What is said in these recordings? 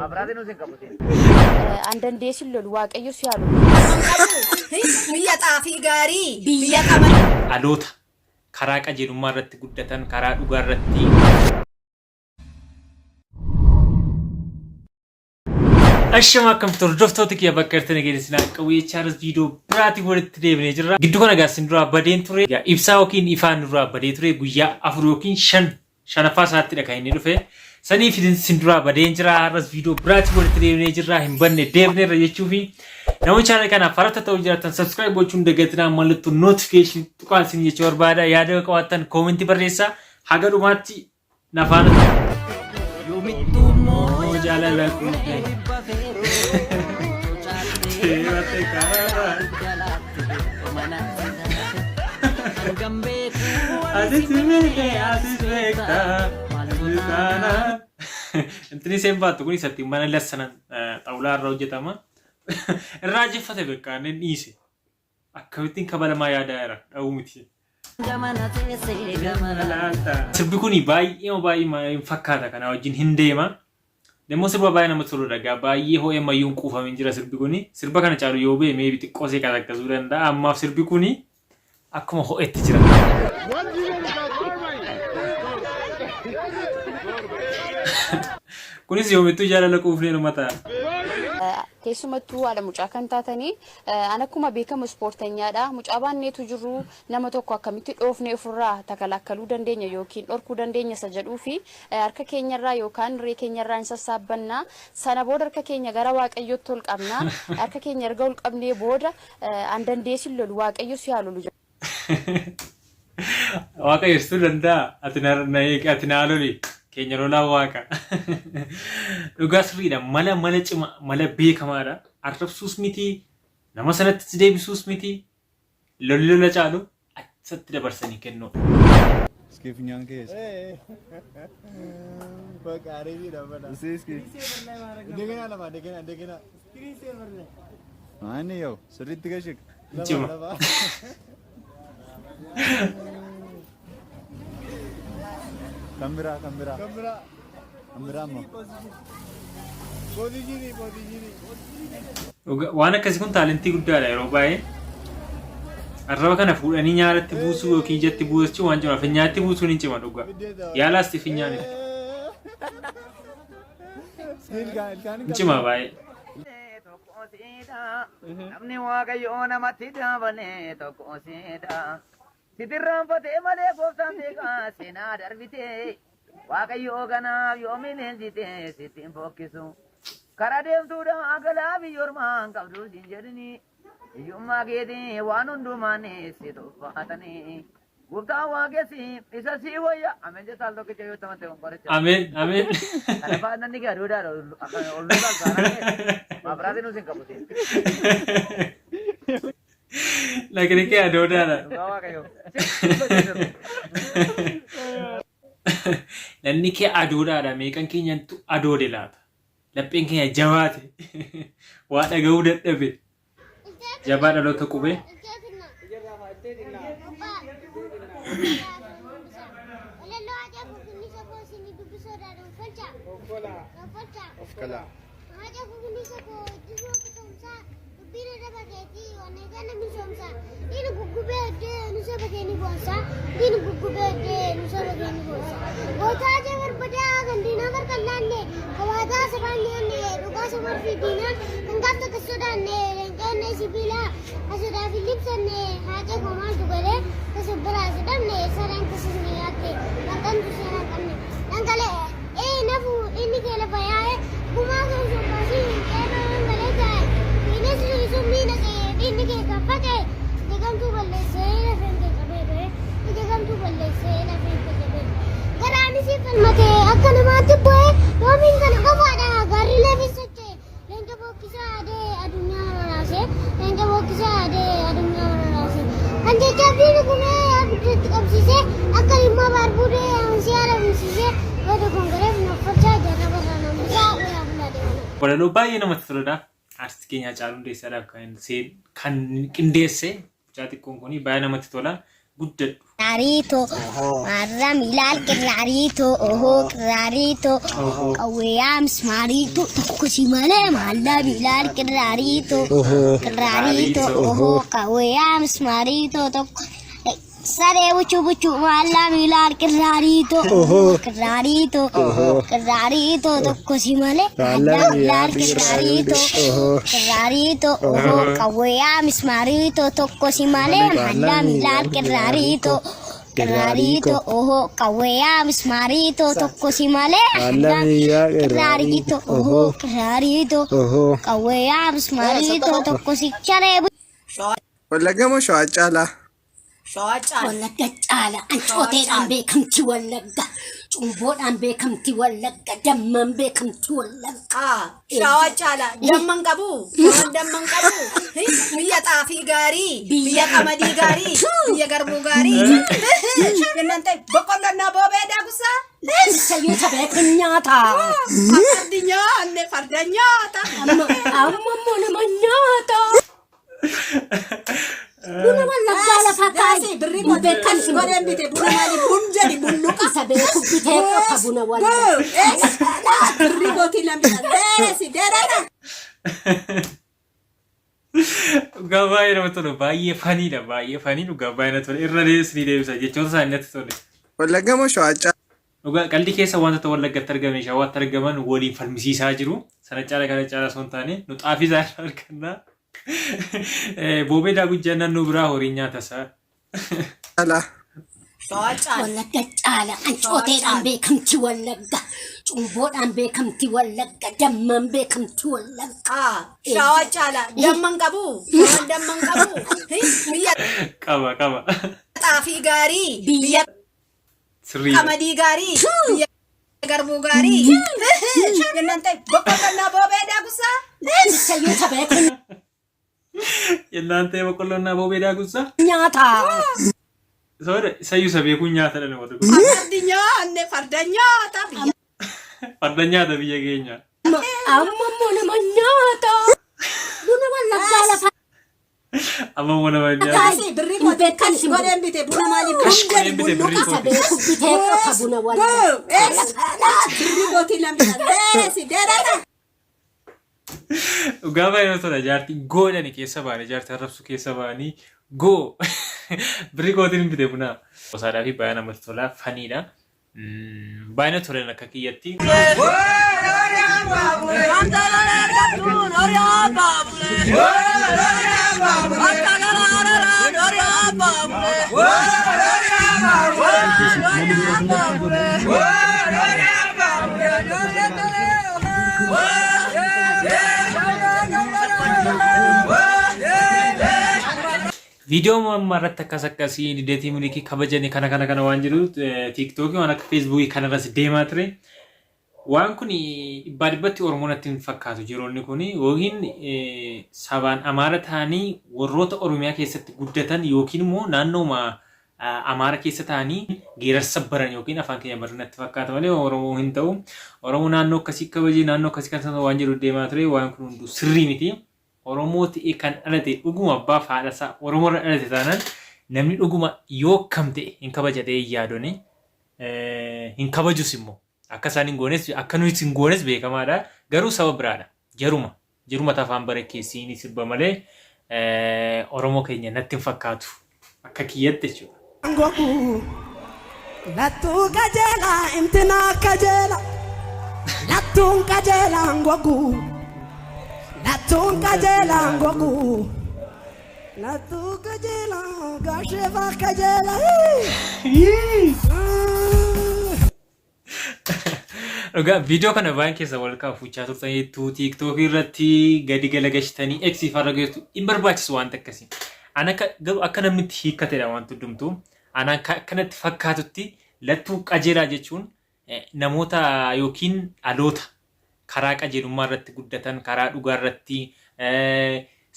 Mabraatiin nuus hin qabu siin. An danda'ee sin lolu Waaqayyo si haa lolu. Biyya xaafii gaarii biyya qamadii. Dhaloota karaa qajeelummaa irratti guddatan, karaa dhugaa irratti. Ashama akkam hordoftoota kiyya bakka jirtan eegeen isin haa qabu jechaa viidiyoo biraatiin walitti deebinee jirra. Gidduu kana egaa isin duraa badeen ture. Egaa ibsaa yookiin ifaan duraa badee ture guyyaa 4 yookiin 5 shanaffaa isaattidha kan inni dhufe. Saniif isin duraa badeen jira. Har'as viidiyoo biraatiin walitti deebinee jirra. Hin banne deebneerra jechuufi. Namoonni chaanal kanaaf haaraa ta'uu jiraattan subscribe gochuun dagatinaa mallattoo notification tuqaan isin jechuu barbaada. Yaada yoo qabaattan koomentii barreessaa. Haga dhumaatti na faana tura. Yoomittuu immoo Jaalala quufne. Deemate karaa. Atis beekte, atis beekta. Taanaan. Intini isheen baattu kun isatti mana lassanan xawulaa irraa hojjetama. Irraa jeffate beekaa inni dhiise. Akkamittiin kabalamaa yaadaa jira dha'uu miti. Sirbi kun baay'ee baay'ee hin fakkaata kanaa wajjin hin deema. Demmoo sirba baay'ee namatti toludha egaa baay'ee ho'ee ammayyuu hin quufamin jira sirbi kuni. Sirba kana caalu yoo ba'e meebi xiqqoo see qasaqqasuu danda'a. Ammaaf sirbi kuni akkuma ho'etti jira. Kunis yoomittuu jaalala quufnee numa ta'a. Keessumattuu haadha mucaa kan taatanii an akkuma beekamu ispoortanyaadha. Mucaa baanneetu jirru nama tokko akkamitti dhoofnee ofirraa takalaakkaluu dandeenya yookiin dhorkuu dandeenya isa jedhuu fi harka keenyarraa yookaan irree keenyarraa hin sassaabbanna. Sana booda harka keenya gara Waaqayyootti ol qabna. Harka keenya erga ol qabnee booda an danda'ee sin lolu Waaqayyo si haa lolu jedha. Waaqayyo situ danda'a ati na na eegi ati naa loli keenya lolaa waaqa. Dhugaa sirriidha mala mala cima mala beekamaadha arrabsuus miti nama sanattis deebisuus miti lolli lola caalu achatti dabarsanii kennuudha. Iski funyaan kee eessa? Iski iski. Maani yoo sirriitti gashik. Hin cima. Kan biraa kan biraa. Kan biraa immoo. Waan akkasii kun taalentii guddaadha yeroo baay'ee. Arraba kana fuudhanii nyaaratti buusuu yookiin ijatti buusuu waan cima. Finyaatti buusuun hin cima dhugaa. Yaalaasti finyaan hin cima baay'ee. Tokko siidha. Namni Waaqayyoo namatti dabalee tokko siidha. Sitirraanfatee malee gooftaan beekaa seenaa darbitee. Waaqayyoo kanaaf yoom ililchitee sitti hin fokkisu. Kara deemtuudha galaa biyya ormaan qabdu siin jedhini. Hiyyummaa keetii waan hundumaan si tuffatanii. Gooftaan waaqessi isa sii wayya. Ameen jettaa al tokkicha yoo itti amante qoricha. Ameen ameen. Kana fa'aa namni kee aduudhaan ol ol nu galcha. Maabiraatiin nuus hin qabu siin. Lagni kee adoodaadha. Dhugaa Waaqayyoo. Lagni kee adoodaadha. Meeqan keenyantu adoode laata? Lapheen keenya jabaate. Waa dhaga'uu dadhabe. Jabaa dhaloota qubee. Of kalaa. Akka namaatti bu'ee yoomiin kana qofaadha gaarri lafti socho'e leenca bookkisaa adee addunyaa raraase leenca bookkisaa adee addunyaa raraase kan jechaa fi dhugumee abidda qabsiisee akka dhimma baarbuudee ansii haramsiisee bada kongoreef noffolchaa jarra barra nambisaa ulaa bulaa deemana. Walaloo baay'ee namatti toludha. Artisti keenya Hacaaluu Hundeessaadhaaf kan seen kan qindeesse mucaa xiqqoon kun baay'ee namatti tola. Guddadhu. Qirraariito maarram ilaal qirraariito ohoo qirraariito qawweeyaa mismaariito tokko si malee maallaa bilaal qirraariito qirraariito ohoo qawweeyaa mismaariito tokko saree buchuu buchuu maallaa bilaal qirraariito qirraariito qirraariito tokko si malee maallaa bilaal qirraariito qirraariito ohoo qawweeyaa mismaariito tokko si malee maallaa bilaal qirraariito qirraariito ohoo qawweeyaa mismaariito tokko si malee maallaa qirraariito ohoo qirraariito qawweeyaa mismaariito tokko si charee. Wallagga moo Shawaa caalaa? Shawaa caala. Wallagga caala. Ancooteedhaan beekamti Wallagga. Cumboodhaan beekamti Wallagga. Dammaan beekamti Wallagga. Shawaa caala. Damman qabu. Shawaan damman qabu. Biyya xaafii gaarii. Biyya qamadii gaarii. Biyya garbuu gaarii. Innaan ta'e boqqolloo boobee daakusaa. Isayyuu tabeeku nyaata. Fardi nyaanne farda nyaata. Amma amma immoo nama nyaata. Buna Wallaggaa lafa kaa'i. Birrii Beekan godheen bite buna maali bun jedhi bulluqa. Isa beeku bitee qofa buna Wallaggaa. Birrii gootii lammi deesi deerara. Dhugaa baay'ee namatti tolu. Baay'ee funny dha. Baay'ee funny dhugaa baay'ee natti tolu. Irra deebisanii deebisa. Jechoota isaanii natti tole. Wallagga moo Shawaa caalaa? Dhugaa qalbii keessa wantoota Wallaggatti argame Shawaatti argaman waliin falmisiisaa jiru. Sana caala kana caala osoo hin taane nu xaafii isaa irraa arganna. Boobee daagujjaa naannoo biraa horiin nyaata isaa. Shawaa caala. Wallagga caala. Ancooteedhaan beekamti Wallagga. Cumboodhaan beekamti Wallagga. Dammaan beekamti Wallagga. Shawaa caala. Damman qabu. Shawaan damman qabu. Biyya Qaba qaba. xaafii gaarii. Biyya Sirriidha. qamadii gaarii. Biyya garbuu gaarii. Innaan ta'e boqqolloo boobee daakusaa. Isayyuu tabeeku Yennaan ta'e boqqolloon naa boobee daakutsa. nyaata. Soora isayyuu isa beekuun nyaata dha namoota kun. Fardi nyaanne farda nyaata. Biyya Farda nyaata biyya keenya. Amma immoo nama nyaata. Buna Wallaggaa lafa Amma immoo nama nyaata. kaa'i. Birrii gootii godheen bite buna maali bun Kash jedhi godheen bite birrii bulluqa. Isa kooti. beeku bitee qofa buna Wallaggaa. Birrii gootii lammi deesi deerara. Dhugaa baay'ee namatti tola. Jaartii goodhani keessa ba'anii jaartii arrabsu keessa ba'anii goo birrii kootiin bite bunaa. Qosaadhaa fi baay'ee namatti tola. Funny dha. Baay'ee natti tolan akka kiyyatti. Viidiyoo ammaa irratti akkas akkasii lideetii milikii kabajanii kana kana kana waan jiru TikTokii waan akka Facebookii kanarras deemaa ture. Waan kun dhibbaa dhibbatti Oromoo natti hin fakkaatu yeroonni kun yookiin sabaan Amaara ta'anii warroota Oromiyaa keessatti guddatan yookiin immoo naannooma Amaara keessa ta'anii geerarsa baran yookiin afaan keenya baran natti fakkaata malee Oromoo hin ta'u. Oromoo naannoo akkasii kabajee naannoo akkasii kan sana waan jedhu deemaa ture waan kun hunduu sirrii miti. Oromoo ta'ee kan dhalate dhuguma abbaa fi haadha isaa Oromoo irra dhalate taanaan namni dhuguma yoo akkam ta'e hin kabaja ta'ee hin yaadone hin kabajus immoo akka isaan hin goones akka nuyi hin goones beekamaadha garuu saba biraadha jaruma jaruma tafaan bare keessi ni sirba malee Oromoo keenya natti hin fakkaatu akka kiyyatti jechuudha. Lattuu qajeelaa imtinaa qajeela. Lattuun qajeelaan gogu. Lattuun qajeelaan gogu. Lattuu qajeelaa gaasheefaa qajeela. Dhugaa viidiyoo kana baay'een keessa wal fuuchaa turtaniittu TikTokii irratti gadi galagashtanii X farra geessu hin barbaachisu wanta akkasii. Ana akka garuu akka namni itti hiikkatedha wanti hundumtuu. Ana akka akkanatti fakkaatutti lattuu qajeelaa jechuun namoota yookiin dhaloota karaa qajeelummaa irratti guddatan karaa dhugaa irratti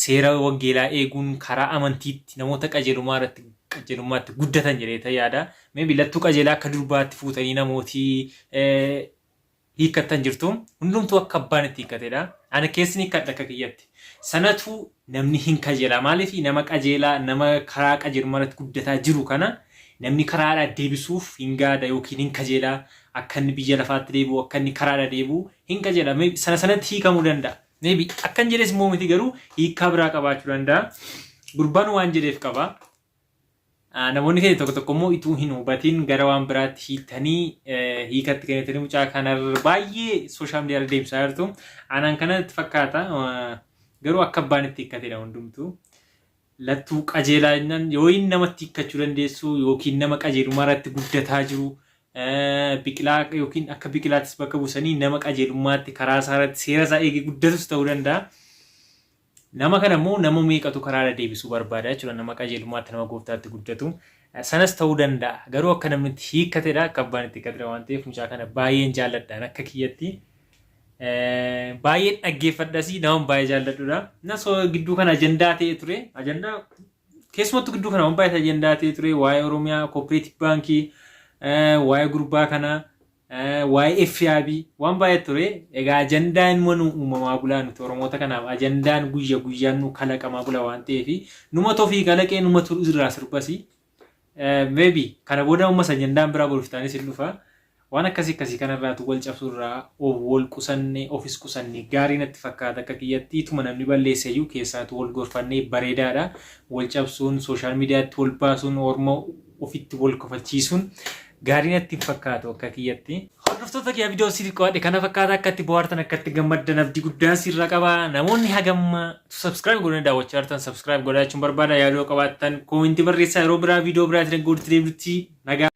seera wangeelaa eeguun karaa amantiitti namoota qajeelummaa irratti qajeelummaatti guddatan jedhee yaada. Maybe lattuu qajeelaa akka durbaatti fuutanii namooti hiikkattan jirtu. Hundumtuu akka abbaan itti hiikkatedha. Ana keessi ni hiikkadha akka kiyyatti. Sanatu namni hin kajeela. Maaliif nama qajeelaa, nama karaa qajeelummaa irratti guddataa jiru kana namni karaadhaa deebisuuf hin gaada yookiin hin kajeelaa, akka inni biyya lafaatti deebi'u, akka inni karaadhaa deebi'u hin kajeela. Maybe sana sanatti hiikamuu danda'a. Maybe akkan jedhes immoo miti, garuu hiikkaa biraa qabaachuu danda'a. Gurbaan waan jedheef qaba. Namoonni keenya tokko tokko immoo ituu hin hubatiin gara waan biraatti hiiktanii, hiikatti kennitanii mucaa kanarra baay'ee social media irra deemsisaa jirtu. Anaan kanatti fakkaata. Garuu akka abbaan itti hiikkatedha hundumtuu. Lattuu qajeelaa jennaan yoo inni namatti hiikkachuu dandeessu yookiin nama qajeelummaa irratti guddataa jiru, biqilaa yookiin akka biqilaattis bakka buusanii nama qajeelummaatti karaa isaa irratti seera isaa eegee guddatus ta'uu danda'a. Nama kana immoo nama meeqatu karaarra deebisuu barbaada jechuudha. Nama qajeelummaatti, nama gooftaatti guddatu. Sanas ta'uu danda'a. Garuu akka namni itti hiikkatedha. Akka abbaan itti hiikkatedha waan ta'eef mucaa kana baay'een jaalladha. Akka kiyyatti baay'een dhaggeeffadhas, nama baay'ee jaalladhudha. Nasoo gidduu kana ajandaa ta'e ture. Ajandaa keessumattuu gidduu kana waan baay'ee ajandaa ta'e ture. Waa'ee Oromiyaa Cooperative Baankii, waa'ee gurbaa kanaa, waa'ee FIB waan baay'ee ture. Egaa ajandaan immoo nu uumamaa bulaa nuti Oromoota kanaaf ajandaan guyya guyyaan nu kalaqamaa bula waan ta'eef numatu ofii kalaqee, numatu irraa sirbasi. Maybe kana booda ammas ajandaan biraa boruuf taanis hin dhufa. Waan akkasii akkasii kanarraatu wal cabsuurraa of wal qusanne, ofis qusanne gaarii natti fakkaata akka kiyyatti. Ituma namni balleesse iyyuu keessaatu wal gorfannee bareedaadha. Wal cabsuun, social mediatti wal baasuun, orma ofitti wal kofalchiisuun gaarii natti hin fakkaatu akka kiyyatti. Hordoftoota kiyya, viidiyoo siif qo'adhe kana fakkaata. Akka itti bohaartan, akka itti gammaddan abdii guddaan sirra qaba. Namoonni hagamma subscribe godhanii daawwachaa jirtan subscribe godhaa jechuun barbaada. Yaadoo qabaattan commentii barreessaa. Yeroo biraa viidiyoo biraatiin godhutti deebitti nagaa.